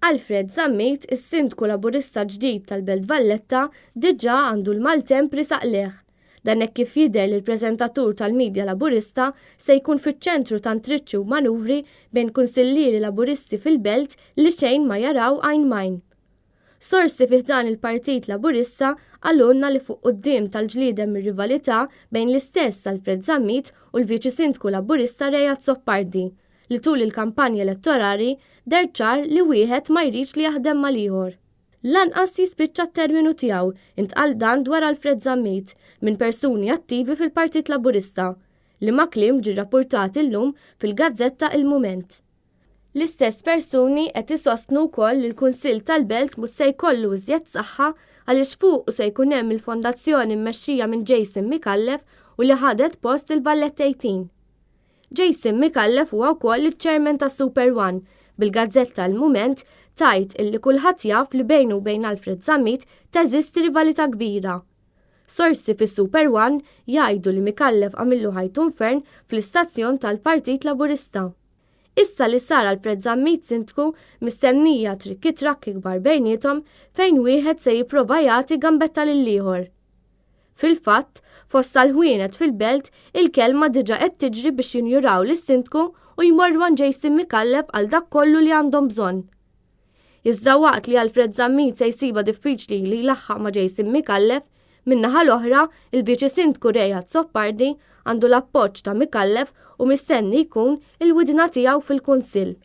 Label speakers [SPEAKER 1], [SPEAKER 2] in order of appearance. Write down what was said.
[SPEAKER 1] Alfred Zammit, is-Sindku Laburista ġdid tal-Belt Valletta, diġà għandu l-maltemp riesaq lejh. Dan hekk kif jidher li l-preżentatur tal-midja Laburista se jkun fiċ-ċentru ta' ntriċċi u manuvri bejn kunsillieri Laburisti fil-Belt li xejn ma jaraw għajn m'għajn. Sorsi fi ħdan il-Partit Laburista qalulna li fuq quddiem tal-ġlied hemm ir-rivalità bejn l-istess Alfred Zammit u l-Viċi Sindku Laburista Ray Azzopardi, li tul il-kampanja elettorali deher ċar li wieħed ma jridx li jaħdem mal-ieħor. Lanqas jispiċċa t-terminu tiegħu, intqal dan dwar Alfred Zammit minn persuni attivi fil-Partit Laburista, liema kliem ġie rrappurtat illum fil-gazzetta Il-Mument. L-istess persuni qed isostnu wkoll li l-Kunsill tal-Belt mhux se jkollu iżjed saħħa għaliex fuqu se jkun hemm il-fondazzjoni mmexxija minn Jason Micallef u li ħadet post il-Valletta 18. Jason Micallef huwa wkoll iċ-Chairman ta' Super One, bil-gazzetta Il-Mument tgħid illi kulħadd jaf li bejnu u bejn Alfred Zammit teżisti rivalità kbira. Sorsi fis-Super One jgħidu li Micallef għamillu ħajtu nfern fl-istazzjon tal-Partit Laburista. Issa li sar Alfred Zammit Sindku, mistennija trikki trakki kbar bejniethom fejn wieħed se jipprova jagħti gambetta lill-ieħor. Fil-fatt, fost tal-ħwienet fil-Belt, il-kelma diġa qed tiġri biex jinjuraw lis-Sindku u jmorru għand Jason Micallef għal dak kollu li għandhom bżonn. Iżda waqt li Alfred Zammit se jsibha diffiċli li jlaħħaq ma' Jason Micallef, min-naħa l-oħra, il-Viċi Sindku Ray Azzopardi għandu l-appoġġ ta' Micallef u mistenni jkun il-widna tiegħu fil-Kunsill.